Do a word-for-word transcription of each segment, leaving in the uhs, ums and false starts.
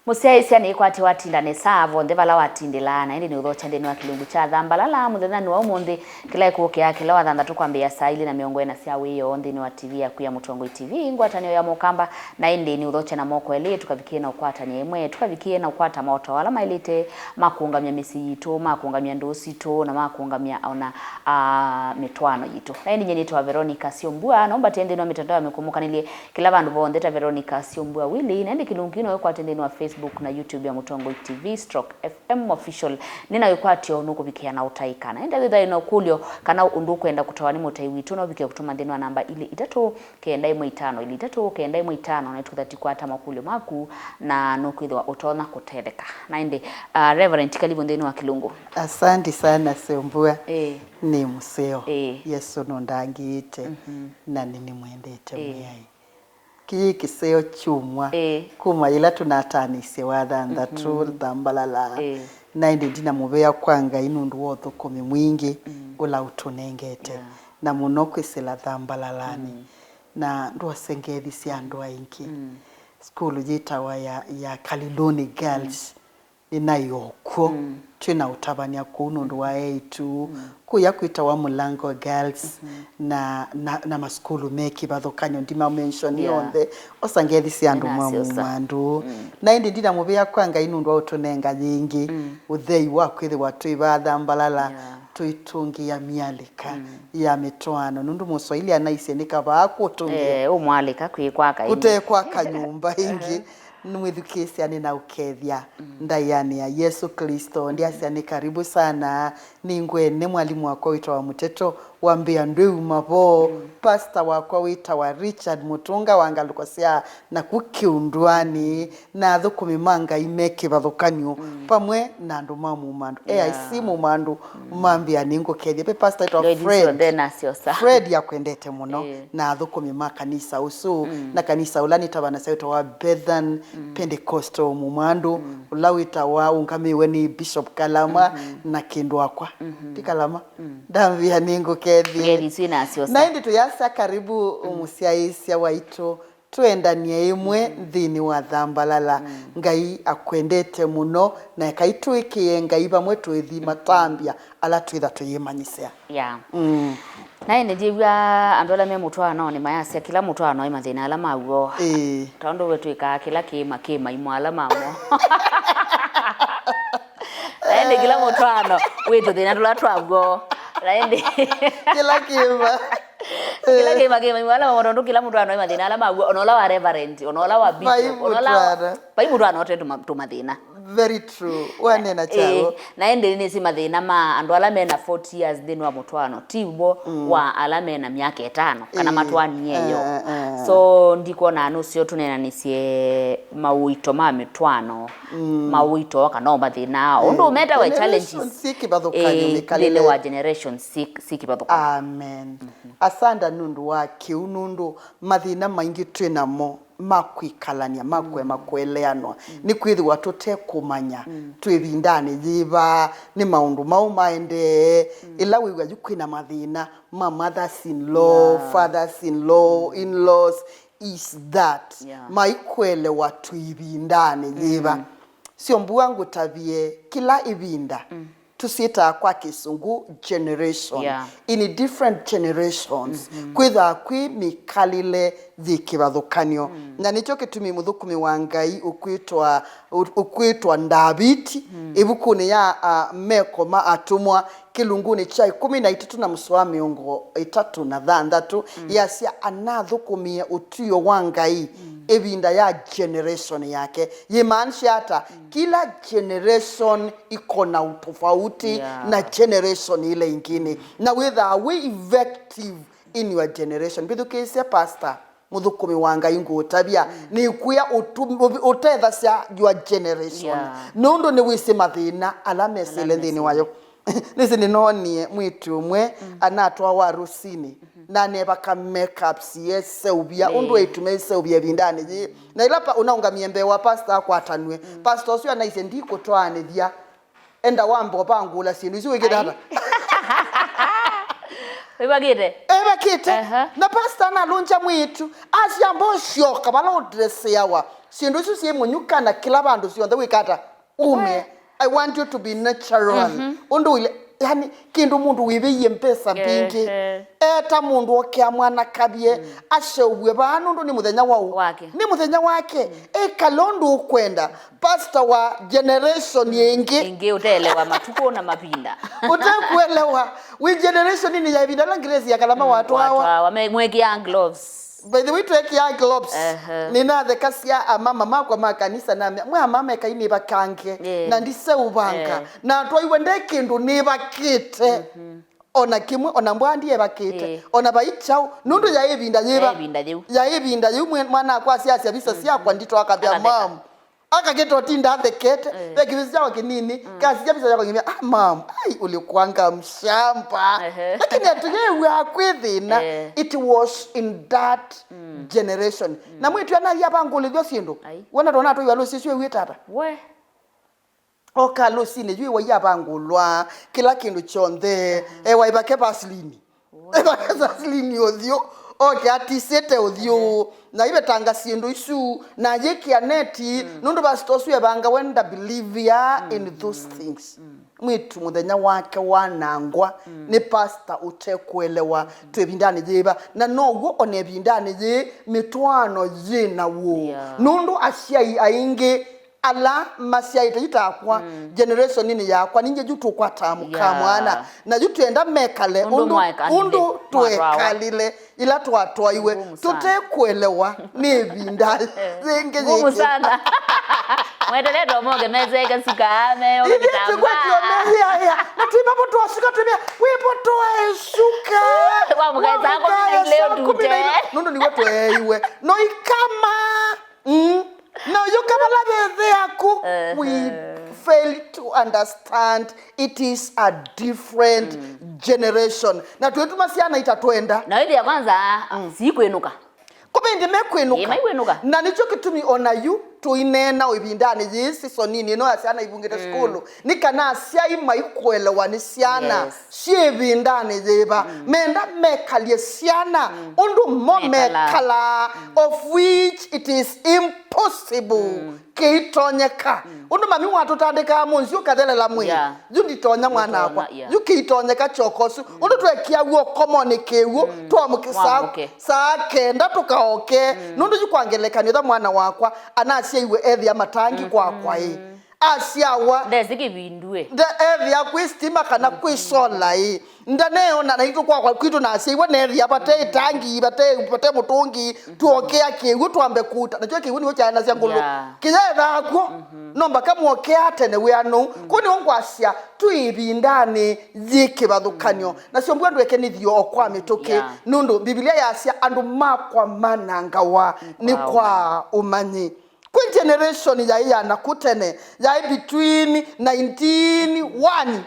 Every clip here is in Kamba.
Mũsyaĩĩsya nĩkwatĩ watinda nesa vonthe vala watindĩlaa, na ĩndĩ nĩũthokya nthĩnĩ wa kĩlungu kya Thambalala mũthenyanĩ wa ũmũnthĩ, kĩla ĩkũũkĩa kĩla wa thanthatũ kwambĩĩa saa ilĩ na mĩongo ĩna sya wĩoo nthĩnĩ wa T V yaku ya Mũtongoi T V, ngwatanĩo ya Mũkamba, na ĩndĩ nĩũthokya na moko elĩ, tũkavikĩe na ũkwatany'a ĩmwe, tũkavikĩe na ũkwata maũtao ala maĩlĩte ma kũũngamya mĩsyĩ yitũ, ma kũũngamya ndũũ sitũ, na ma kũũngamya ona, ah, mĩtwaano yitũ. Na ĩndĩ nyie nĩtawa Veronica Syombua, na ũmbatĩe nthĩnĩ wa mĩtandao ya mĩkũmũkanĩlye kĩla vandũ vonthe ta Veronica Syombua Willy, na ĩndĩ kĩlungu kĩu no ũkwate nthĩnĩ wa Facebook na YouTube ya Mũtongoi T V stroke F M Official. Nĩ na wĩkwatyo nũkũvikĩa na ũtaĩka. Na ĩndĩ wĩthĩwa na ũkũlyo kana ũndũ ũkwenda kũtawa nĩ mũtai witũ, no ũvike kũtũma nthĩnĩ wa namba ilĩ itatũ kenda ĩmwe itano, ilĩ itatũ kenda ĩmwe itano, na nĩtũkũtha tũkwata makũlyo maku, na nũkwĩthĩwa ũtonya kũtetheka. Na ĩndĩ, ah, Reverend, karibu nthĩnĩ wa kĩlungu. Asante sana, Sembua. Ĩĩ. Nĩ mũseo. Ĩĩ. Yesũ nũndangĩĩte, mhm, na nĩnĩmwendete, ĩĩ, Mwĩai. Kĩĩ kĩseo kyumwa, ĩĩ, kuma yĩla tũnataanĩisye wa thanthatũ, mhm, Thambalala. Ĩĩ. Na ĩndĩ ndina mũvea kwa Ngai nũndũ wa ũthũkũmi mwingĩ, mm, ũla ũtũnengete. Yeah. Na mũno kwĩsĩla Thambalalanĩ. Mm. Na ndwose ngethi sya andũ aingĩ. Mm. Sukulu yĩtawa ya, ya Kaliluni Girls. Mm. Nĩnaĩ o kw'o. Mm. Twĩ na ũtavany'a kũu nũndũ wa eĩtu. Mm. Kũya kwĩtawa Mũlango Girls, mhm, na, na, na masukulu me kĩvathũkany'o, ndima mention, yeah, onthe. Osa ngethi sya andũ ma Mũmandũ. Mm. Na ĩndĩ ndina mũvea kwa Ngai nũndũ wa ũtũnenga yĩngĩ, mm, ũthei wa kwĩthĩwa twĩ vaa Thambalala, yeah, tũitũngĩa myalĩka, mm, ya mĩtwaano. Nũndũ Mũswaili anaisye nĩ kavaa kũtũngĩa. Eh, ũmwalĩka kwĩ kwaka ĩngĩ. Kũte kwaka nyũmba ĩngĩ. Mwĩthukĩĩsya nĩnaũkethya, mm, ndaĩanĩ ya Yesũ Klĩsto. Ndyasya nĩ karibu sana, nĩngwene mwalimũ wakwa wĩtawa Mũteto wa Mbĩa Ndwĩuma Vo, mm, pastor wakwa wĩtawa Richard Mũtũnga wa ngalũko sya naku Kĩundũanĩ, na athũkũmi ma Ngai me kĩvathũkany'o, mm, vamwe na andũ ma Mũmandũ. Yeah. A I C Mũmandũ, mm, mambĩa nĩngũkethya. Ve pastor wĩtawa Fred. Fred akwendete mũno. Ĩĩ. Na athũkũmi ma kanisa ũsu, mm, na kanisa ũla nĩtavanasya wĩtawa Bethan, mm, Pentecostal Mũmandũ, mm, ũla wĩtawa ũngamĩwe nĩ Bishop Kalama, mhm, na kĩndũ akwa. Mhm. Ti Kalama? Mm. Ndambĩa nĩngũkethie. Ngethi isu inasyosa. Na ĩndĩ tũyasya karibu, mm, mũsyaĩĩsya waitũ, twendanie ĩmwe, mhm, nthĩnĩ wa Thambalala. Mm. Ngai akwendete mũno, na ekai tũĩkĩĩe Ngai vamwe tũĩthi, mhm, matambya ala twĩtha tũyĩmanyĩsya. Yeah. Mm. Na ĩndĩ ndyĩw'a andũ ala me mũtwaanonĩ mayasya kĩla mũtwaano wĩ mathĩna ala maw'o. Ĩĩ. Tondũ we twĩkaa kĩla kĩĩma kĩ maimũ ala mamo. Na ĩndĩ kĩla mũtwaano wĩ tũthĩna tũla twaw'o. Na ĩndĩ kĩla kĩĩma. Kĩla kĩĩma kĩ maimũ ala mamo, tondũ kĩla mũtwaano wĩ mathĩna ala maw'o, ona ũla wa reverend, ona ũla wa bishop, ona ũla wa, vai mũtwaano. Vai mũtwaano ũte tũma-, tũmathĩna. Very true. Wanena kyaũ. Ĩĩ, na ĩndĩ nĩsĩ mathĩna ma andũ ala mena forty years nthĩnĩ wa mũtwaano, ti w'o, mm, wa ala mena myaka ĩtano, kana, ĩĩ, matwanie yo. Eh, eh. So, ndikwona nũseo tũneenanĩsye maũito ma mĩtwaano, mm, maũito kana o mathĩna, ũndũ, eh, ũmetawe challenges, generation syĩ kĩvathũkany'o, eh, mĩkalĩle, nthĩnĩ wa generations syĩ, syĩ kĩvathũkany'o. Amen. Mhm. Asanda nũndũ wa kĩu, nũndũ mathĩna maingĩ twĩ namo ma kwĩkalany'a, ma kũema, mm, kũeleanwa. Mm. Nĩkwĩthĩwa tũtekũmanya, mm, twĩ ĩvindanĩ yĩva, nĩ maũndũ maũ maendee. Mm. Ĩla wĩw'a yu kwĩna mathĩna ma mothers in law, yeah, fathers in law, mm, in-laws, is that, yeah, maikũelewa twĩ ĩvindanĩ yĩva. Mm. Syo mbua ngũtavye kĩla ĩvinda. Mm. Tũsyĩtaa kwa Kĩsũngũ generation. Yeah. In different generations. Mm-hmm. Kwĩthaa kwĩ mĩkalĩle yĩ kĩvathũkany'o. Mm. Na nĩkyo kĩtumi mũthũkũmi wa Ngai ũkwĩtwa, ũ-, ũkwĩtwa Ndaviti, mm, ĩvukunĩ ya, a, Meko ma Atũmwa, kĩlungunĩ kya ĩkũmi na itatũ na mũsoa wa mĩongo ĩtatũ na thanthatũ, mm, yasya, anathũkũmie ũtw'ĩo wa Ngai, mm, ĩvinda ya generation yake. Yĩmaanisha ata? Mm. Kila generation iko na utofauti, yeah, na generation ĩla ĩngĩ. Na wĩthaa wĩ effective in your generation. Mbĩthukĩĩsya, pastor, mũthũkũmi wa Ngai, ngũũtavya, mm, nĩkwĩa ũtu-, ũvi-, ũtethasya your generation. Yeah. Nũndũ nĩwĩsĩ mathĩna ala mesĩle nthĩnĩ wayo. Nĩsĩ nĩnoonie mwĩĩtu ũmwe, mm, anatwawa arũsinĩ. Na anevaka makeups yeseũvya, ũndũ eĩtu meseũvya ĩvindanĩ yĩĩ. Na ĩla pa-, ũnaũngamie mbee wa pastor akwatanw'e, mm, pastor ũsu anaisye, "Ndikũtwaanĩthya. Enda wambe ũvangũla syĩndũ isu wĩkĩte ata." Wĩvakĩte? Evakĩte. Aha. Na pastor analũngya mwĩĩtu, asya, "Amba ũsyoka vala ũdresseawa." Syĩndũ isu syĩ mũnyuka na kĩla vandũ syonthe wĩka ata? Umie. I want you to be natural. Ũndũ ũile, yani, kĩndũ mũndũ wĩvĩie mbesa mbingĩ. Ehe. Eta mũndũ oke amwanakavye, aseũvw'e vaa nũndũ nĩ mũthenya wa ũ? Wake. Nĩ mũthenya wake. Ekala ũndũ ũkwenda. Pastor wa generation ĩngĩ. Ĩngĩ ũteelewa matukũ na mavinda. Ũtekuelewa. Wĩ generation nĩ ya ĩvinda ĩla Grace ya Kalama watwawa. Watwawa, me-, mwekĩaa gloves. By the way, twekĩaa gloves. Ehe. Nĩnathekasya amama makwa ma kanisa namea, mwe amama ekai nĩvakange, na ndiseũvanga. Na atwaiwe nde kĩndũ nĩvakĩte. Ona kĩmwe, ona mbwaa ndievakĩte. Ĩĩ. Ona vai kyaũ, nũndũ yaĩ ĩvinda yĩva? Yaĩ ĩvinda yĩu. Yaĩ ĩvinda yĩu mwe-, mwana akwa asyasya visa syakwa nditwa akathea, akatheka. Mam. Akakĩta ũtinda athekete, ve kĩvĩsĩ kyakwa kĩnini, kasisya visa yakwa ngĩmwĩa, "Ah, mam, ai, ulikuanga mshamba." Ehe. Lakini atũyew'aa kwĩ thĩna, it was in that generation. Na mwĩtu anathi avangũlĩthw'a syĩndũ. Ai. Wona twana tũiwa lũsisyo ew'ĩte ata? We. Oka lũsinĩ yu iwa iavangũlwa, kĩla kĩndũ kyonthe, ewa ivake Vaseline. Ivake Vaseline ũthyũ, oke atisĩte ũthyũ, na ivetanga syĩndũ isu, na yĩkĩa neti, nũndũ pastor ũsu evangawe ndabilivia in those things. Mwĩtu mũthenya wake wanangwa nĩ pastor ũtekuelewa twĩ ĩvindanĩ yĩva, na now'o ona ĩvindanĩ yĩĩ mĩtwaano yĩ na wũũ. Yeah. Nũndũ asyai aingĩ ala masyaĩte yu takwa, generationinĩ yakwa, ningĩ yu tũkwataa mũka mwana. Na yu twenda mekale ũndũ, ũndũ twekalile ila twatwaiwe. Tũtekuelewa nĩ ĩvinda yĩngĩ. Ngumu sana. Mweteletwa moke meseke suka, meoke kitambaa. Itũkwatio mehiaya. Na twĩmavo twasuka twĩmĩa, wĩvo twae suka. Wa mũkaĩ saa kũmi na ilĩ ũtute. Nũndũ nĩwe tweeiwe. No ikama. Mm. Na ũyũka vala vethĩ yaku, we fail to understand it is a different generation. Na twĩtuma syana itatwenda. Na ĩthĩa kwanza, sikwĩnũka. Kũvĩndĩ mekwĩnũka. Ĩĩ, maikwĩnũka. Na nĩkyo kĩtumi ona yu tũineena ĩvindanĩ yĩĩ sisonini ĩno ya syana ivungĩte sukulu. Nĩ kana asyai maikũelewa nĩ syana syĩ ĩvindanĩ yĩva. Menda mekalye syana ũndũ mo mekalaa, of which it is impossible. Kĩitonyeka. Ũndũ mami watũtandĩkaa mũnzi ũkathelela mwĩĩ. Yu nditonya mwana wakwa. Yu kĩitonyeka kyoko ũsu. Ũndũ twekiaw'o ũkomonĩ kĩw'ũ, twamũkĩsaa saa kenda tũkaoke. Nũndũ yu kwa ngelekany'o, tha mwana wakwa anasyaiwe ethĩa matangi kwakwa ĩ. Asyawa. Ndesĩ kĩvindue. Nde ethĩa kwĩ stima kana kwĩ sola ĩ. Ndaneona naitũ kwakwa kwitũ nasyaiwe neethĩa vate ĩtangi, vate, vate mũtũngi, tuokea kĩw'ũ twambe kuta. Nakyo kĩw'ũ nĩw'o kyaenasya ngũlũ. Kĩyaethaa kw'o. No mbaka muokea tene wĩanũu. Kũu nĩw'o ngwasya twĩ ĩvindanĩ yĩ kĩvathũkany'o. Nasyo mbua ndwekenithio o kwa mĩtũkĩ. Nũndũ Mbivilia yasya andũ makwa manangawa nĩ kwa ũmanyi. Kwĩ generation yaĩ ya naku tene, yaĩ between nineteen one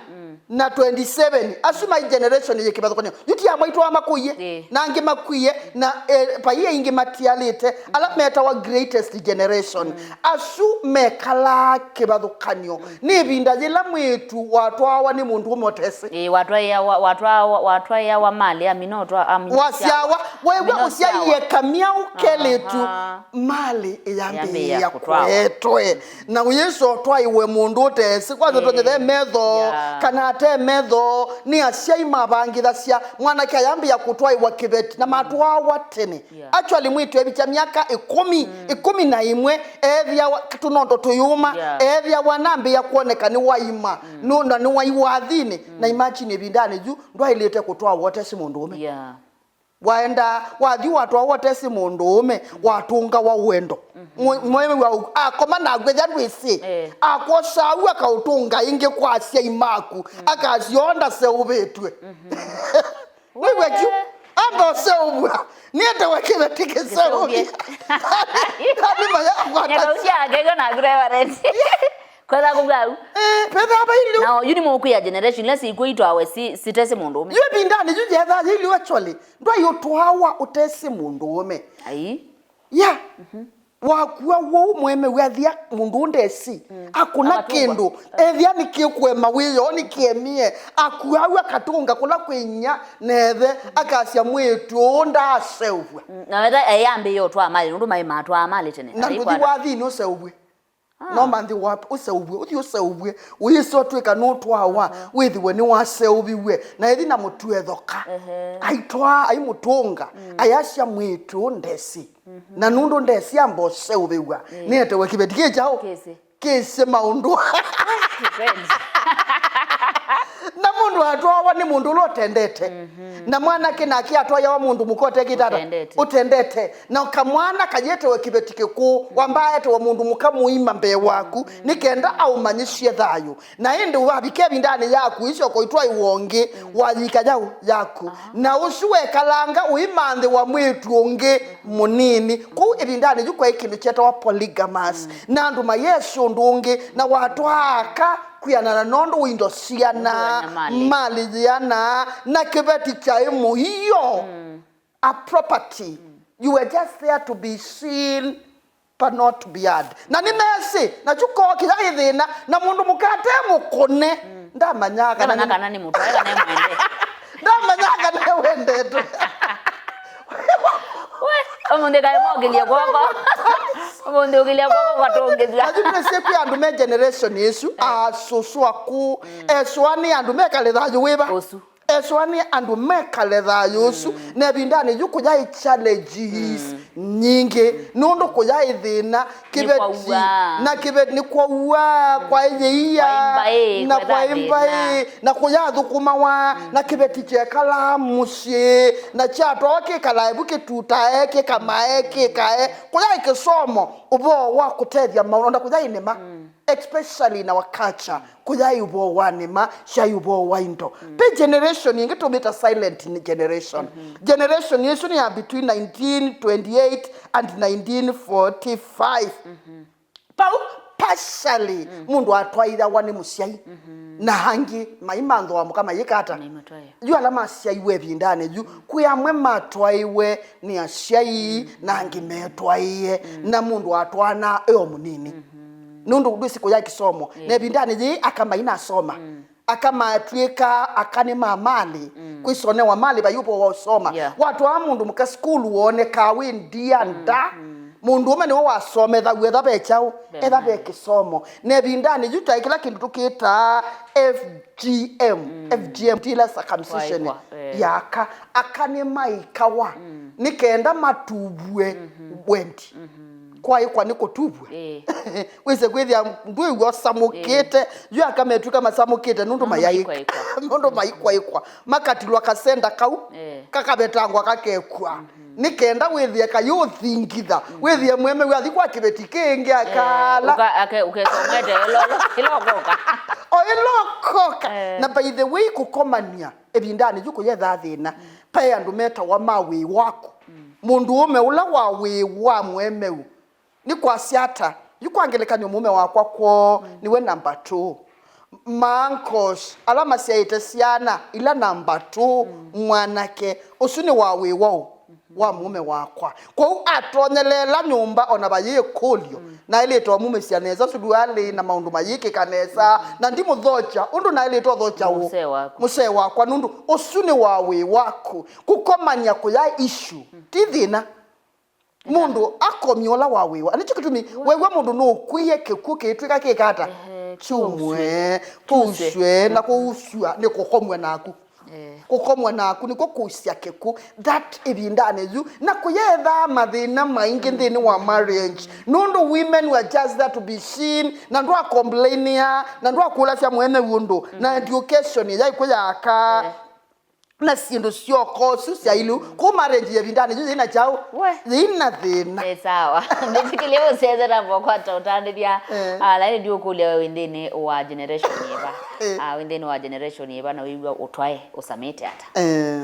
na twenty-seven. Asu maĩ generation yĩ kĩvathũkany'o. Yu ti amwe aitũ makũie, na angĩ makwie, na, eh, vai aingĩ matialĩte, ala metawa greatest generation. Asu mekalaa kĩvathũkany'o. Nĩ ĩvinda yĩla mwĩĩtu watwawa nĩ mũndũ ũmwe ũtesĩ. Ĩĩ, watwaĩawa, watwawa, watwaĩawa malĩ, amina ũtwa-, amina wasyawa, wew'a ũsyaie kamyaũ kelĩtu. Malĩ ĩyambĩĩa kũetwe. Na ũyĩsotwaiwe mũndũ ũtesĩ, kwanza tonyethe metho, kana ate metho, nĩ asyai mavangĩthasya, mwanake ayambĩĩa kũtwaĩwa kĩveti, na matwawa tene. Actually, mwĩĩtu evikya myaka ĩkũmi, ĩkũmi na ĩmwe, ethĩawa tũnondo tũyũma, ethĩawa nambĩĩa kwoneka nĩ waima, nũ-, na nĩ wai wathinĩ. Na imagine ĩvindanĩ yu, ndwaĩlĩte kũtwawa ũtesĩ mũndũũme. Waenda, wathi watwawa ũtesĩ mũndũũme, watũngawa wendo. Mwe-, mwĩw'a akoma naku ethĩa ndwĩsĩ. Akwosa au akaũtũnga ĩngĩ kwa asyai maku, akasya ndaseũvĩtw'e. Wĩw'a kyu, amba ũseũvw'a. Nĩetewe kĩveti kĩseũvye. Kani maya kwata. Nyakausya akegwa naku reverend. Kwetha kũu au. Eh, petha vailu. Na yu nĩ mũkwĩa generation ila sikwĩtwawe si, sitesĩ mũndũũme. Yu ĩvindanĩ yu yetha yĩilu actually. Ndwai ũtwawa ũtesĩ mũndũũme. Ai. Yeah. Wakua wou, mũemeu athia mũndũ ũũ ndesi, akũna kĩndũ, ethĩa nĩkĩkũema wĩoo, nĩkĩemie, akua au akatũnga kũla kwĩ inyia na ĩthe, akasya, "Mwĩĩtu ũũ ndaaseũvw'a." Mm, na wetha eyambĩĩe ũtwaa malĩ, nũndũ maĩ matwaa malĩ tene. Na ndũthi wathini ũseũvw'e. No manthi wapi? Ũseũvw'e, ũthi ũseũvw'e, ũyĩsĩ ũtw'ĩka nũtwawa, wĩthĩwe nĩwaseũviw'e, na ĩthi na mũtue thoka. Aitwaa, aimũtũnga, ayasya, "Mwĩĩtu ũũ ndesi." Na nũndũ ndesi amba ũseũvĩw'a, nĩetewe kĩveti kĩ kyaũ? Kĩsĩ. Kĩsĩ maũndũ. Depends. Na mũndũ atwawa nĩ mũndũ ũla ũtendete. Na mwanake nake atwayawa mũndũ mũka ũtekĩte ata? Ũtendete. Ũtendete. Na kamwana kayĩtewe kĩveti kĩkũũ, wamba etewe mũndũ mũka mũima mbee waku, nĩ kenda aũmanyĩsye thayũ. Na ĩndĩ wavika ĩvindanĩ yaku, isyoko itwaĩwa ũngĩ, wayika yaũ? Yaku. Na ũsu wekalanga ũimanthĩwa mwĩĩtu ũngĩ mũnini. Kũu ĩvindanĩ yu kwaĩ kĩndũ kyetawa polygamous. Na andũ mayesĩ ũndũ ũngĩ, na watwaa aka kwĩanana nũndũ wĩ indo siana, malĩ yĩana, na kĩveti kyaĩ mũio. A property. You were just there to be seen, but not to be heard. Na nĩmesĩ, na kyu koo kĩyaĩ thĩna, na mũndũ mũka ate mũkũne, ndamanyaa kana Ndamanyaa nĩ kana nĩ mũtwae kana nĩ mwende. Ndamanyaa kana wendetwe. We, ũmũnthĩ kaĩ mokĩlye kwoko. Ũmũnthĩ ũkĩlye kwoko kwatũngĩthya. Ayu twĩsĩ kwĩ andũ me generation ĩsu, asũsũ akũũ, esũa nĩ andũ mekale thayũ wĩva? Ũsu. Esũa nĩ andũ mekale thayũ ũsu, na ĩvindanĩ yu kũyaĩ challenges nyingĩ, nũndũ kũyaĩ thĩna, kĩveti, na kĩveti nĩkwaua, kwaĩ yĩia, na kwaĩ mbaĩ, na kũyathũkũmawa, na kĩveti kyekalaa mũsyĩ, na kyatwawa kĩkalaa ĩvu kĩtutae, kĩkamae, kĩkae, kũyaĩ kĩsomo, ũvoo wa kũtethya maũndũ, na kũyaĩ nĩma, especially in our culture. Kũyaĩ ũvoo wa nĩma, syaĩ ũvoo wa indo. Pe generation ĩngĩ tũmĩta silent generation. Generation ĩsu nĩ ya between nineteen twenty-eight and nineteen forty-five. Pau partially mũndũ atwaĩawa nĩ mũsyai, na angĩ maimanthũa mũka mayĩka ata? Yu ala masyaiwe ĩvindanĩ yu, kwĩ amwe matwaĩwe nĩ asyai, na angĩ metwaĩe, na mũndũ atwaana e o mũnini. Nũndũ ndwĩsĩ kũya kĩsomo. Na ĩvindanĩ yĩĩ aka mainasoma. Aka matw'ĩka aka nĩ ma malĩ. Kwĩsonewa malĩ vai ũvoo wa ũsoma. Watwaa mũndũ mũka sukulu woonekaa wĩ ndia nda. Mũndũ ũme nĩwe wasomethaw'a etha ve kyaũ, etha ve kĩsomo. Na ĩvindanĩ yu taĩ kĩla kĩndũ tũkĩtaa F G M. F G M ti ĩla circumcision ya aka. Aka nĩmaĩkawa nĩ kenda matuvw'e wendi. Kwaĩkwa nĩ kũtuvw'a. Wĩse kwĩthĩa ndwĩw'a ũsamũkĩte, yu aka metw'ĩka masamũkĩte nũndũ mayaĩka. Nũndũ maikwaĩkwa. Makatilwa kasenda kau, kakavetangwa kakekw'a. Nĩ kenda wĩthĩe kayũthingitha, wĩthĩe mũemeu athi kwa kĩveti kĩngĩ akala. Ũkesomwete ĩlolo kĩla ũkoka. O ĩla ũkoka. Na by the way, kũkomania ĩvindanĩ yu kũyethaa thĩna. Paĩ andũ metawa ma wĩĩ waku. Mũndũũme ũla wa wĩĩ wa mũemeu. Nĩ kwasya ata? Yu kwa ngelekany'o, mũũme wakwa kwoo nĩwe namba two. Ma uncles ala masyaĩte syana ila namba two, mwanake ũsu nĩ wa wĩĩ waũ? Wa mũũme wakwa. Kwoou atonyeleela nyũmba, o na vayĩ ĩkũlyo, naĩlĩte ũmumĩsya nesa sulualĩ na maũndũ mayĩkĩka nesa, na ndimũthokya ũndũ naĩlĩte ũthokya ũ? Mũsee waku. Mũsee wakwa, nũndũ ũsu nĩ wa wĩĩ waku. Kũkomany'a kũyaĩ issue, ti thĩna. Mũndũ akomie ũla wa wĩwa. Na nĩkyo kĩtumi wew'a mũndũ nũkw'ĩe kĩkw'ũ kĩitw'ĩka kĩkata? Ehe, kyumwe, kyuswe, na kũusw'a nĩ kũkomw'a naku. Kũkomw'a naku nĩkw'o kũusya kĩkw'ũ. That ĩvindanĩ yu. Na kũyethaa mathĩna maingĩ nthĩnĩ wa marriage. Nũndũ women were just there to be seen. Na ndwacomplainia, na ndwakũlasya mũemeu ũndũ. Na education yaĩ kwĩ yaka. Na syĩndũ syoko su sya ilu. Kũu marriage ya ĩvindanĩ yu yĩna kyaũ? We. Yĩna thĩna. Ĩ sawa. Ndĩsikĩlye ũsese na mbokwata ũtandĩthya. Eh. Ah, lakini ndiũkũlya we wĩ nthĩnĩ wa generation yĩva? Eh. Ah, wĩ nthĩnĩ wa generation yĩva na wĩw'a ũtwae ũsamĩte ata? Eh.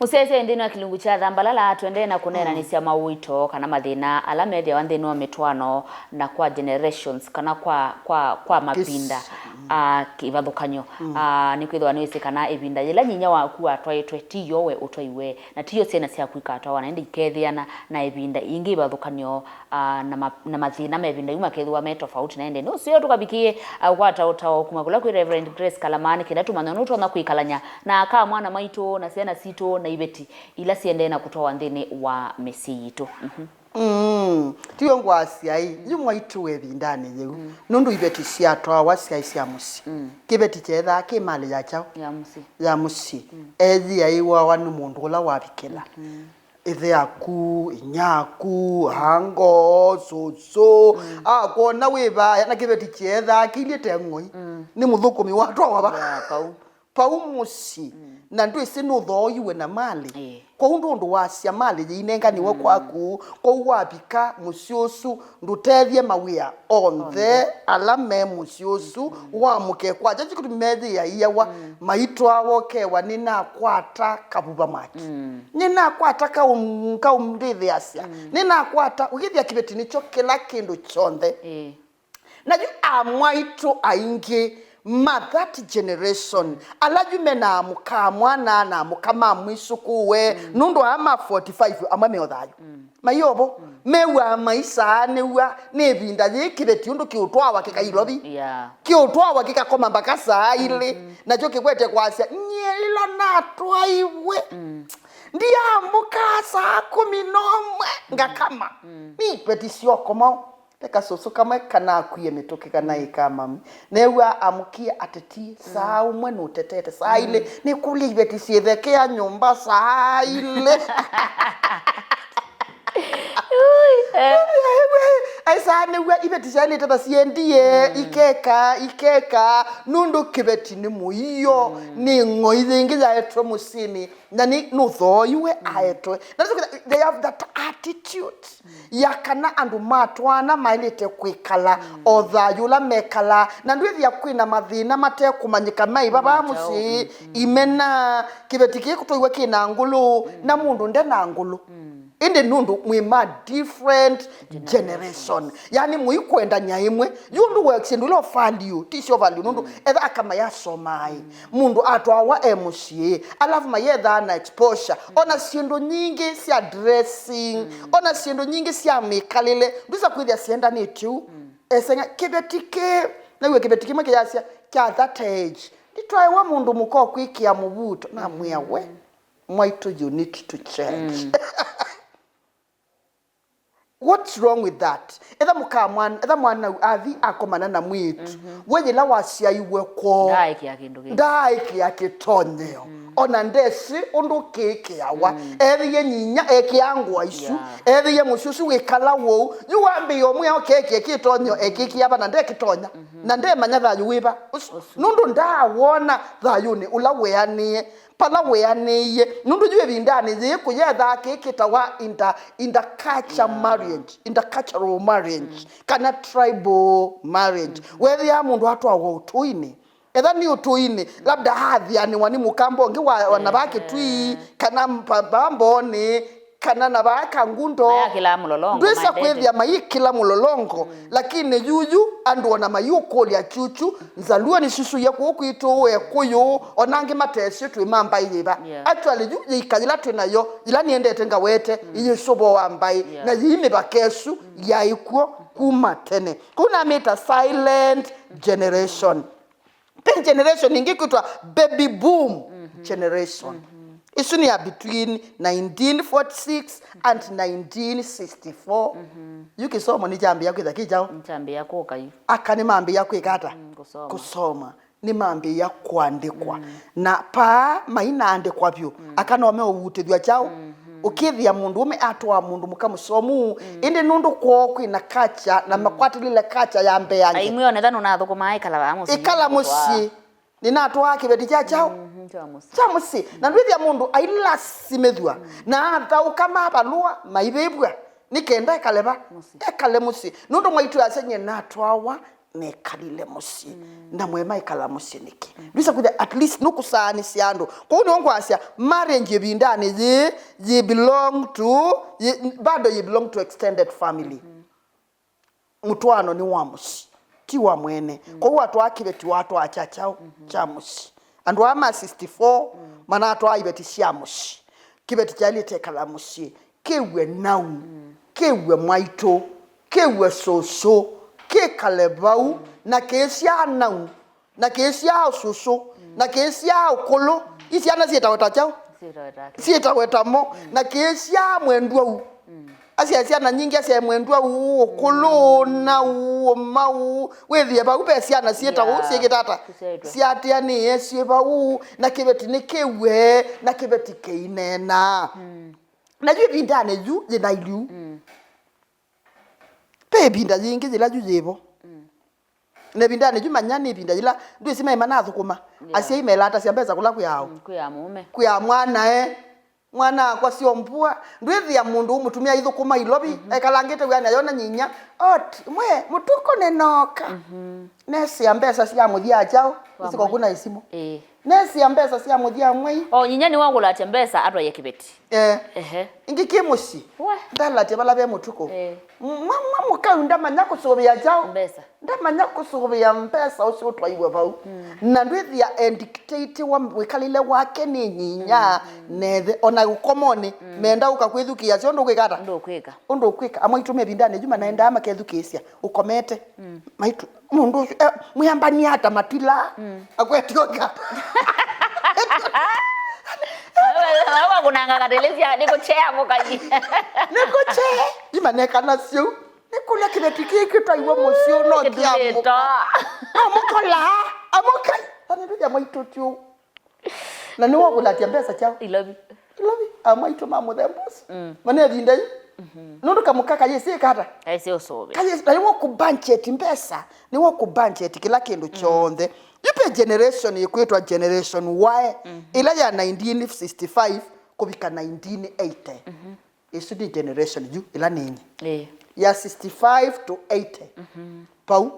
Mũsyaĩĩsya nthĩnĩ wa kĩlungu kya Thambalala, tũendee na kũneenanĩsya mawĩto kana mathĩna ala methĩawa nthĩnĩ wa mĩtwaano na kwa generations kana kwa, kwa, kwa mavinda. Ah, kĩvathũkany'o. Ah, nĩkwĩthĩwa nĩwĩsĩ kana ĩvinda yĩla nyinya waku watwaĩtwe, ti yo we ũtwaiwe, na ti yo syana syaku ikatwawa, na ĩndĩ ikethĩana na ĩvinda yĩngĩ ĩvathũkany'o, ah, na ma-, na mathĩna ma ĩvinda yu makethĩwa me tofauti na ĩndĩ. Nũseo tũkavikĩe, ah, ũkwata ũtao kuma kũla kwĩ Reverend Grace Kalamani, kenda tũmanya nũtonya kwĩkalany'a na aka mwana maitũ na syana sitũ na iveti ila siendee na kũtwawa nthĩnĩ wa mĩsyĩ yitũ. Mhm. Mm, tiwe ngwasya ĩ, yu mwaitũ we ĩvindanĩ yĩu, nũndũ iveti syatwawa syaĩ sya mũsyĩ. Kĩveti kyeethaa kĩ malĩ ya kyaũ? Ya mũsyĩ. Ya mũsyĩ. Eeyĩaĩwawa nĩ mũndũ ũla wavikĩla. Ĩthe aku, inyia aku, ango, sũsũ, akwona wĩ vaya, na kĩveti kyeethaa kĩilyĩ te ng'oi. Nĩ mũthũkũmi watwawa va? Ya, pau. Pau mũsyĩ, na ndwĩsĩ nũthooiwe na malĩ. Ĩĩ. Kwoou ndũ ũndũ wasya malĩ yĩinenganiwe kwaku, kwoou wavika mũsyĩ ũsu ndũtethye mawĩa onthe ala me mũsyĩ ũsu, wamũke kwakya. Kĩtumi meyĩaĩawa, maitwawa ũkewa, "Nĩnakwata kavuva mwaki. Nĩnakwata kaum-, kaumndĩthĩasya. Nĩnakwata," ũkĩthĩa kĩveti nĩkyo kĩla kĩndũ kyonthe. Ĩĩ. Na yu amwaitũ aingĩ ma that generation, ala yu me na amũka mwana na amũka ma mwĩsũkũũe, nũndũ aa ma forty-five amwe me o thayũ. Maiovo, mew'aa maisaanĩw'a nĩ ĩvinda yĩĩ kĩveti ũndũ kĩũtwawa kĩka Ilovi. Yeah. Kĩũtwawa kĩkakoma mbaka saa ilĩ, nakyo kĩkwete kwasya, "Nyie ĩla natwaiwe, ndiamũka saa kũmi na ũmwe ngakama." Nĩ iveti syokomao. Ve kasũsũ kamwe kanakwie mĩtũkĩ kana ĩka mami. Neew'a amũkie atetie, saa ũmwe nũtetete, saa ilĩ, nĩkũlya iveti syĩthekea nyũmba saa ilĩ. Aisaa nĩw'a iveti syaĩlĩte ta siendie, ikeka, ikeka, nũndũ kĩveti nĩ mũio, nĩ ng'oi yĩngĩ yaetwe mũsyĩnĩ. Na nĩ nũthooiwe aetwe. Na nĩsyo kwĩtha, they have that attitude ya kana andũ matwaana maĩlĩte kwĩkala o thayũ ũla mekalaa. Na ndwĩthĩa kwĩna mathĩna matekũmanyĩka maĩ vava mũsyĩ, imena, kĩveti kĩĩ kũtwaiwe kĩ na ngũlũ, na mũndũ nde na ngũlũ. Ĩndĩ nũndũ mwĩ ma different generation. Yaani mũikwendany'a ĩmwe. Yu ũndũ wa syĩndũ ila value, ti syo value, nũndũ etha aka mayasomaa ĩ, mũndũ atwawa e mũsyĩ, alafu mayethaa na exposure. Ona syĩndũ nyingĩ sya dressing, ona syĩndũ nyingĩ sya mĩkalĩle, ndwĩsa kwĩthĩa syendanĩtye ũu. Eseng'a kĩveti kĩ, naw'e kĩveti kĩmwe kĩyasya, kya that age, nditwaĩwa mũndũ mũka ũkwĩkĩa mũvuto, namwĩa we, mwaitũ, you need to change. What's wrong with that? Etha mũka mwana, etha mwana athi akomana na mwĩĩtu. We yĩla wasyaiwe kwoo, ndaaĩkĩa kĩndũ kĩngĩ. Ndaaĩkĩa kĩtonyeo. Ona ndesĩ ũndũ kĩĩkĩawa. Ethĩie nyinya ekĩa ngũa isu. Yeah. Ethĩie mũsyĩ ũsu wĩkala wou. Yu wambĩĩa ũmwĩa ũkekie kĩtonyeo ekĩkĩa va na ndekĩtonya. Na ndemanya thayũ wĩva. Ũsu. Ũsu. Nũndũ ndaawona thayũnĩ ũla weanĩe. Pala weanĩie, nũndũ yu ĩvindanĩ yĩĩ kũyethaa kĩĩ kĩtawa inter-, interculture marriage, intercultural marriage, kana tribal marriage. Weethĩa mũndũ atwawa ũtũinĩ, etha nĩ ũtũinĩ, labda aathianĩwa nĩ mũkamba ũngĩ wa, wa na vaa Kĩtui, kana mpa-, vaa Mboonĩ, kana na vaa Kangundo. Mayakĩlaa mũlolongo, ndwĩsa maendete. Kwĩthĩa mayĩkĩla mũlolongo, lakini yuyu andũ ona mayũkũlya kyukyu, Nzaluo nĩsyusuie kũu kwitũ, Ekũyũ, ona angĩ matesĩ twĩ ma mbaĩ yĩva. Yeah. Actually, yu yĩika yĩla twĩ nayo, yĩla nĩendete ngawete, yĩyĩsũvũa mbaĩ, yeah, na yĩi mĩvaka ĩsu yaĩ kw'o kuma tene. Kũu namĩta silent generation. Kwĩ generation ĩngĩ kwĩtwa baby boom generation. Ĩsu nĩ ya between nineteen forty-six and nineteen sixty-four. Yu kĩsomo nĩkyambĩĩa kwĩtha kĩ kyaũ? Nĩkyambĩĩa kũka yu. Aka nĩmambĩĩa kwĩka ata? Mm, kũsoma. Kũsoma. Nĩmambĩĩa kũandĩkwa. Na paa mainaandĩkwa vyũ, aka no meũvutĩthw'a kyaũ? Ũkĩthĩa mũndũũme atwaa mũndũ mũka mũsomu, ĩndĩ nũndũ kwoo kwĩna culture na makwatĩlĩle culture ya mbeange. Aimwe onetha nũnathũkũmaa ĩkala vaa mũsyĩ. Ĩkala mũsyĩ. Nĩnatwaa kĩveti kya kyaũ? Mhm, kya mũsyĩ. Kya mũsyĩ. Na ndwĩthĩa mũndũ ailasimĩthw'a, na athaũka mavalũa maivĩvw'a, nĩ kenda ekale va? Mũsyĩ. Ekale mũsyĩ. Nũndũ mwaitũ asya nyie natwawa nekalile mũsyĩ. Na mwe maikala mũsyĩ nĩkĩ? Ndwĩsa kwĩthĩa at least nũkũsaanĩsya andũ. Kwoou nĩw'o ngwasya marriage ĩvindanĩ yĩĩ, yĩ belong to, yĩ, bado yĩ belong to extended family. Mũtwaano nĩ wa mũsyĩ. ti wa mwene. Kwoou atwaa kĩveti, watwaa kya kyaũ? Kya mũsyĩ. Andũ aa ma sixty-four manatwaa iveti sya mũsyĩ. Kĩveti kyaĩlĩte ĩkala mũsyĩ, kĩw'e nau, kĩw'e mwaitũ, kĩw'e sũsũ, kĩkale vau, na kĩsyaa nau, na kĩsyaa ũsũsũ, na kĩsyaa ũkũlũ. Ii syana syĩtawe ta kyaũ? Syĩtawe ta kĩ? Syĩtawe tamo, na kĩsyaa mwendwau. Asyae syana nyingĩ, asyae mwendwau, ũkũlũ, na ũũma, wĩthĩe vau ve syana syĩtawa ũu, yeah, syĩkĩte ata? Syaatĩanĩe syĩ vau, na kĩveti nĩkĩw'e, na kĩveti kĩineena. Na yu ĩvindanĩ yu yĩna iliu. Ve ĩvinda yĩngĩ yĩla yu yĩvo. Na ĩvindanĩ yu manya nĩ ĩvinda yĩla ndwĩsĩ maĩ manathũkũma. Yeah. Asyai melatasya mbesa kũla kwĩ aũ? Mm, kwĩ a mũũme. Kwĩ a mwana, e. Mwana akwa syombua. Ndwĩthĩa mũndũ ũmũtumĩa aithũkũma ilovi, ekalangĩte wĩanĩ ayona nyinya. Ot, mwe, mũtuko nĩnooka. Nesĩa mbesa sya mũthya kyaũ? Wa mwei. Isiko kuna isimũ. Ĩĩ. Nesĩa mbesa sya mũthya mwei. O, nyinya nĩwakũlatya mbesa atwaie kĩveti. Eh. Ehe. Ingĩ kĩ mũsyĩ. We. Ndalatya vala ve mũtuko. Eh. Mwa, mwa mũkau ndamanya kũsũvĩa kyaũ? Mbesa. Ndamanya kũsũvĩa mbesa ũsu ũtwaiwe vau. Na ndwĩthĩa e dictate wa wĩkalĩle wake nĩ nyinya nethe. Ona ũkomonĩ, menda ũka kwĩthukĩĩasya ũndũ ũkwĩka ata? Ũndũ ũkwĩka. Ũndũ ũkwĩka. Amwaitũ me ĩvindanĩ yu manaendaa makethukĩĩsya. Ũkomete. Maitũ, mũndũ ũcio, eh, mwĩambanie ata matila? Akwetyoka. Wewe, wewe kunanga katelezia, niko chea mokaji. Niko chea. Imaneka nasyo. Nĩkũlya kĩveti kĩĩ kĩtwaiwe mũsyĩ no kĩamũka. No mũkola, amũkai. Haleluya, mwaitũ tyo. Na nĩwakũlatya mbesa kyaũ? Ilovi. Ilovi, amwaitũ ma mũthemba ũsu. Mana ĩvinda yu. Nũndũ kamũka kayĩsĩ kata? Kayĩsĩ ũsũvĩ. Kayĩsĩ, na nĩwakũ budget mbesa, nĩwakũ budget kĩla kĩndũ kyonthe. Yu ve generation ĩkwĩtwa Generation Y, ĩla ya nineteen sixty-five kũvika nineteen eighty. Ĩsu nĩ generation yu ĩla nini. Ĩĩ. Ya sixty-five to eighty. Pau.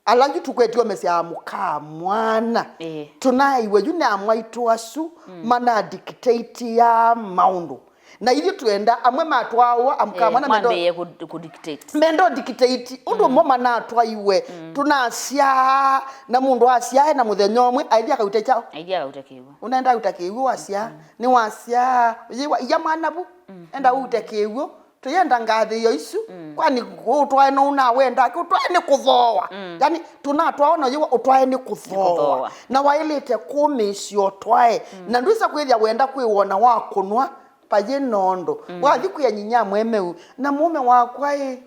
Ala yu tũkwetye omesya mũkaa mwana. Ĩĩ. Tũnaaiwe yu nĩ amwaitũ asu manadictateaa maũndũ. Na ithyĩ twenda amwe matwawa amũkaa mwana mendo. Mwambĩĩe kũ-, kũ dictate. Mendo dictate. Ũndũ mo manatwaiwe. Tũnasyaa na mũndũ asyae na mũthenya ũmwe aithi akauta kyaũ? Aithi akauta kĩw'ũ. Ũnaenda auta kĩw'ũ wasyaa. Nĩ wasyaa. Yĩwa, iya mwana vu. Enda uute kĩw'ũ. Tũyenda ngathĩĩo isu, kwani ũtwae no ũnawenda, ũtwae nĩ kũthooa. Yani, tũnatwawa na yĩwa ũtwae nĩ kũthooa. Nĩ kũthooa. Na waĩlĩte kũmĩĩsya ũtwae. Na ndwĩsa kwĩthĩa wenda kwĩwona wa kũnwa, vayĩ nondũ. Wathi kwĩa nyinya mwemeu, na mũũme wakwa ĩ,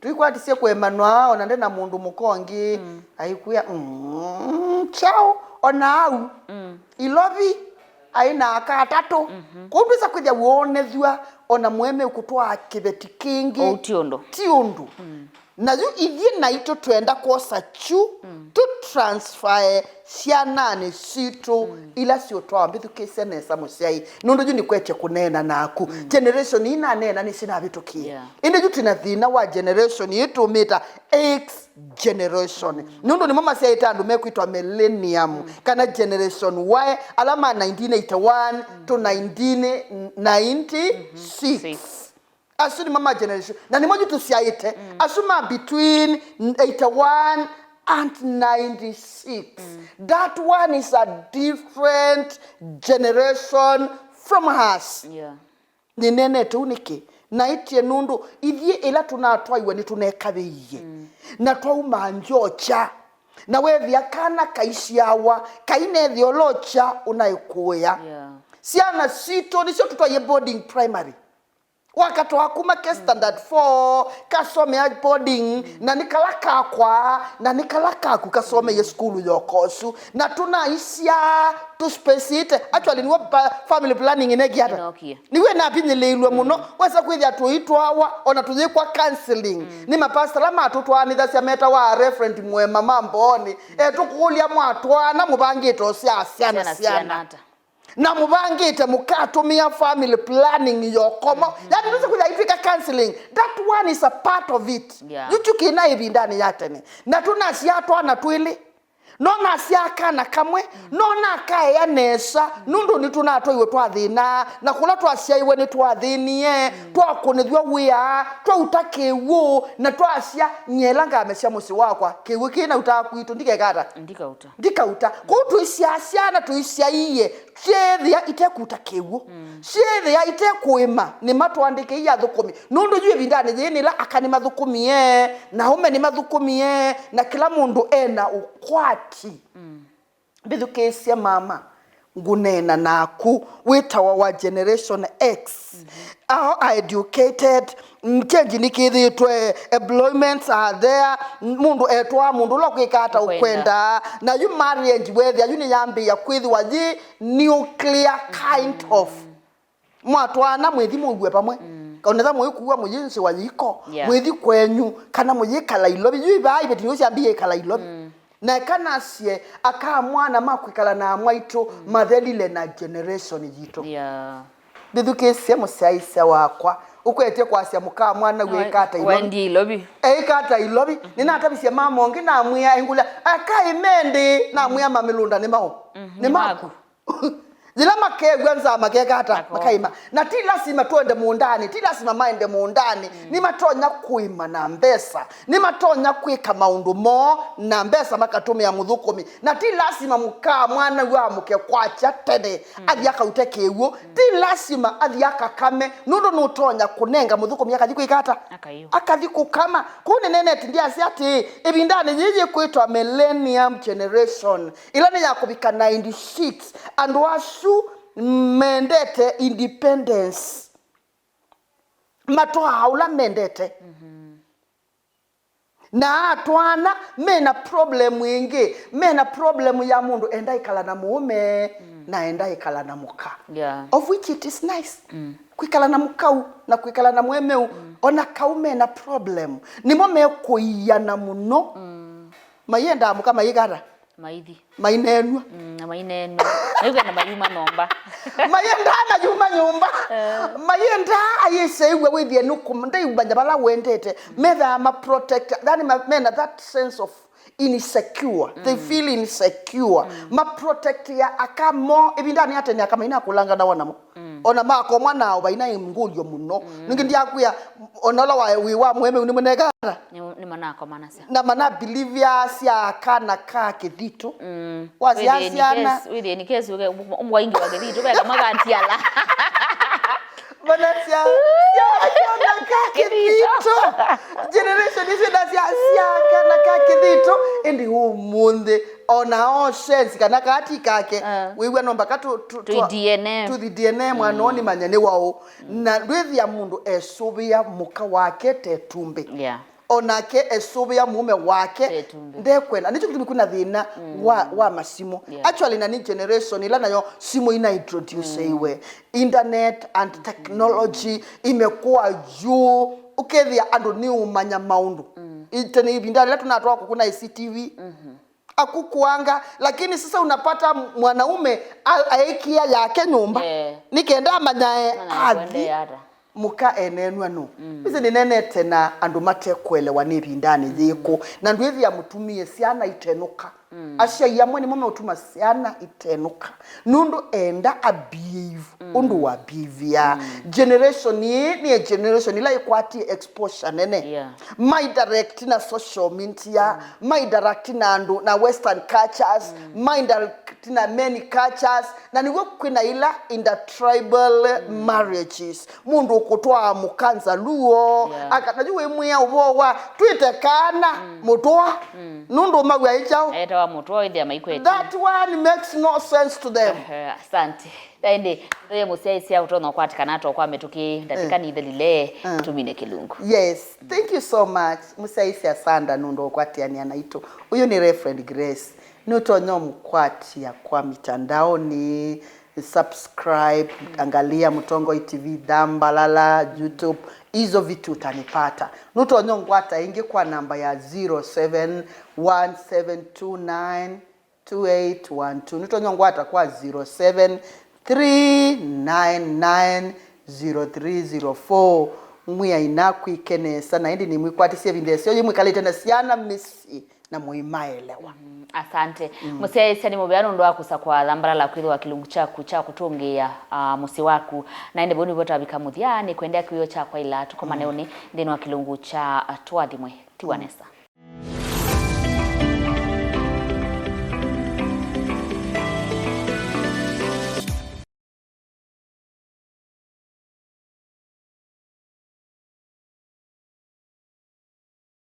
tũikwatisye kũemanwa, ona nde na mũndũ mũka ũngĩ, aikwĩa, mm, kyaũ, ona au, ilovi. Aĩ na aka atatũ. Kwoou ndwĩsa kwĩthĩa wonethw'a ona mũemeu kũtwaa kĩveti kĩngĩ. Ũu ti ũndũ. Ti ũndũ. Na yu ithyĩ naitũ twenda kwosa kyu, tũ transfer syananĩ sitũ ila siũtwaa. Mbĩthukĩĩsya nesa mũsyai, nũndũ yu nĩkwetye kũneena naku. Generation ii naneena nĩsinavĩtũkie. Yeah. Ĩndĩ yu twĩna thĩna wa generation ii tũmĩta X generation. Nũndũ nĩmo masyaĩte andũ mekwĩtwa millennium, kana generation Y, ala ma nineteen eighty-one to nineteen ninety-six. Six. Asu nĩmo ma generation. Na nĩmo yu tũsyaĩte. Asu ma between eighty-one and ninety-six. That one is a different generation from us. Yeah. Nĩneenete ũu nĩkĩ? Naĩtye nũndũ ithyĩ ĩla tũnatwaiwe nĩtũnekavĩie. Na twauma ngyokya. Na wethĩa kana kaisyawa, kainethĩa ũlokya ũnaĩkũĩa. Yeah. Syana sitũ nĩsyo tũtwaie boarding primary. Wakatwaa kuma ke standard four, kasomea boarding, na nĩ kala kakwa, na nĩ kala kaku kasomeie sukulu yokosu. Na tũnaisya tũspacĩte. Actually, nĩw'o pa-, family planning ĩnekie ata? Ĩnokie. Nĩw'o ĩnavinyĩlĩilwe mũno. Wesa kwĩthĩa tũitwawa, ona tũyĩkwa counseling. Nĩ mapasta ala matũtwaanĩthasya metawa Reverend Mwema ma Mbooni. Etũkũlya, mwatwaana mũvangĩte ũsyaa syana, syana syana ata? Na mũvangĩte mũkatũmĩa family planning ya ũkomo. Yani, ndũsĩ kwĩthĩa itwĩka counseling. That one is a part of it. Yeah. Yu kyu kĩna ĩvindanĩ ya tene. Na tũnasyaa twana twĩlĩ. No nasyaa kana kamwe, no nakaea nesa, nũndũ nĩtũnatwaiwe twathĩna, na kũla twasyaiwe nĩtwathĩnie, twakũnĩthw'a wĩa, twauta kĩw'ũ, na twasya, "Nyie ĩla ngamesya mũsyĩ wakwa, kĩw'ũ kĩĩ nautaa kwitũ, ndikeka ata? Ndikauta. Ndikauta." Kwoou tũisyaa syana tũisyaie syĩthĩa itekũuta kĩw'ũ, syĩthĩa itekũĩma, nĩmatũandĩkĩie athũkũmi. Nũndũ yu ĩvindanĩ yĩĩ nĩla aka nĩmathũkũmie, na aũme nĩmathũkũmie, na kĩla mũndũ ena ũkwati. Mbĩthukĩĩsye mama, ngũneena naku, wĩtawa wa Generation X. All are educated, mm, change nĩkĩthĩĩtwe, employments are there, mũndũ etwaa mũndũ ũla ũkwĩka ata ũkwenda. Na yu marriage wethĩa yu nĩyambĩĩa kwĩthĩwa yĩ nuclear kind of. Mwatwaana mwĩthi mũw'e vamwe. Kaunetha mũikuwa mũyĩnzĩwa yiko, yeah, mwĩthi kwenyu, kana mũyĩkala ilovi. Yu ivaa iveti nĩũsyambie ĩkala ilovi. Na eka nasye, aka mwana makwĩkala na amwaitũ mathelile na generation yitũ. Yeah. Mbĩthukĩĩsye mũsyaĩĩsya wakwa, ũkwetye kwasya mũka mwana wĩka ata ilovi? Wendie ilovi. Eĩka ata ilovi? Nĩnatavisye mama ũngĩ namwĩa, ĩngũlya, "Aka ĩmendĩ?" Namwĩa, "Mamĩlũnda nĩ maũ? Nĩ maku." Yĩla makew'a nzaa makeka ata? Makaima. Na ti lasima twende mũũndanĩ, ti lasima maende mũũndanĩ. Nĩmatonya kũĩma na mbesa, nĩmatonya kwĩka maũndũ moo na mbesa makatũmĩa mũthũkũmi. Na ti lasima mũka mwana w'o amũke kwakya tene athi akaute kĩw'ũ. Ti lasima athi akakame, nũndũ nũtonya kũnenga mũthũkũmi akathi kwĩka ata? Akathi kũkama. Kũu nĩnenete ndyasya atĩĩ, ĩvindanĩ yĩĩ yĩkwĩtwa millennium generation, ĩla nĩ ya kũvika ninety-six, andũ asu mendete independence. Matwaa ũla mendete. Na atwaana mena problem ĩngĩ, mena problem ya mũndũ enda ĩkala na mũũme na enda ĩkala na mũka. Yeah. Of which it is nice. Kwĩkala na mũkau na kwĩkala na mũemeu, ona kau mena problem. Nĩmo mekũiana mũno. Maiendaa mũka maikata. Maithi. Maineenw'a. Mm, na maineenw'a. Maigwe na mayuma nyũmba. Mayendaa mayuma nyũmba. Eh. Mayendaa ayĩseĩw'a wĩthĩe nũkũm-, ndaiumanya vala wendete. Methaa ma protect, yani ma-, mena that sense of insecure. They feel insecure. Ma protect ya aka moo. Ĩvindanĩ ya tene aka mainakũlanganawa namo. Ona makomwa nao vaina ngũlyo mũno. Ningĩ ndyakwĩa, ona ũla wa, wĩ wa mũemeu nĩmũnekana. Nĩ, nĩmanakomanasya. Na mana believe ya sya kana ka kĩthitũ. Mm. Wasya syana. Wĩthĩe nĩ kesi, wĩthĩe nĩ kesi, ũke, mwaingi wa kĩthitũ, veka makantiala. Mana sya, sya kana ka kĩthitũ. Generation icio na sya, sya kana ka kĩthitũ. Ĩndĩ ũmũnthĩ, ona o sense kana kati kake. Ah. Wĩw'a no mpaka tu, tu, tu, tũthi D N A. Tũthi D N A mwana ũũ nĩmanye nĩ waũ. Na ndwĩthĩa mũndũ esũvĩa mũka wake te tumbĩ. Yeah. Onake esũvĩa mũũme wake te tumbĩ. Ndekwenda. Nĩkyo kĩtumi kwĩna thĩna wa, wa masimũ. Yeah. Actually, na nĩ generation ĩla nayo simũ ina introduceiwe. Internet and technology imekuwa juu. Ũkethĩa andũ nĩũmanya maũndũ. Tene ĩvinda ĩla tũnatwaa kũkũna I C T V. Akukuanga, lakini sasa unapata mwanaume a-, aekia yake nyũmba. Yeah. Nĩkenda amanyae athi. Mũka eneenw'a nũ? Ĩsĩ nĩnenete na andũ mate kũelewa nĩ ĩvindanĩ yĩkũ. Na ndwĩthĩa mũtumie syana itenũka. Asyai amwe nĩmo meũtuma syana itenũka. Nũndũ enda a behave ũndũ wa behavior. Generation ĩĩ nĩ generation ĩla ĩkwatie exposure nene. Yeah. Mai direct na social media, mai direct na andũ na western cultures, mai direct na many cultures, na nĩw'o kwĩna ila intertribal marriages. Mũndũ ũkũtwaa mũka Nzaluo, yeah, aka-, na yu wĩmwĩa ũvoo wa twĩte kana mũtũa, nũndũ mawĩa ĩ kyaũ? Etawa mũtũa, ĩthĩa maikwetye. That one makes no sense to them. Ehe, asante. Ĩndĩ, ndoye mũsyaĩĩsya ũtonya ũkwatĩkana ata kwa mĩtũkĩ, ndatĩka nithelile, tumine kĩlungu. Yes, thank you so much. Mũsyaĩĩsya Sanda nũndũ ũkwatĩanĩa naitũ. Ũyũ nĩ Reverend Grace. Nĩũtonya ũmũkwatĩa kwa mitandaoni, subscribe, angalia Mũtongoi T V, Thambalala, YouTube, hizo vitu utanipata. Nũtonya ũngwata ĩngĩ kwa namba ya zero seven one seven two nine two eight one two. Nũtonya ũngwata kwa zero seven three nine nine zero three zero four. Mwĩai nakwĩke nesa, na ĩndĩ nĩmwĩkwatĩsye ĩvinda ĩseo yĩmwĩkalĩte na syana mĩsyĩ. na mũimaelewa. Asante. Mũsyaĩĩsya nĩ mũvea nũndũ wa kũsakwa thambalala kwĩthĩwa kĩlungu kyaku kya kũtũngĩĩa, ah, mũsyĩ waku. Na ĩndĩ vau nĩvo twavika mũthya, nĩkwendea kĩwĩo kya kwaĩla tũkomane ũnĩ nthĩnĩ wa kĩlungu kya, ah, Tũathimwe. Tiwa nesa.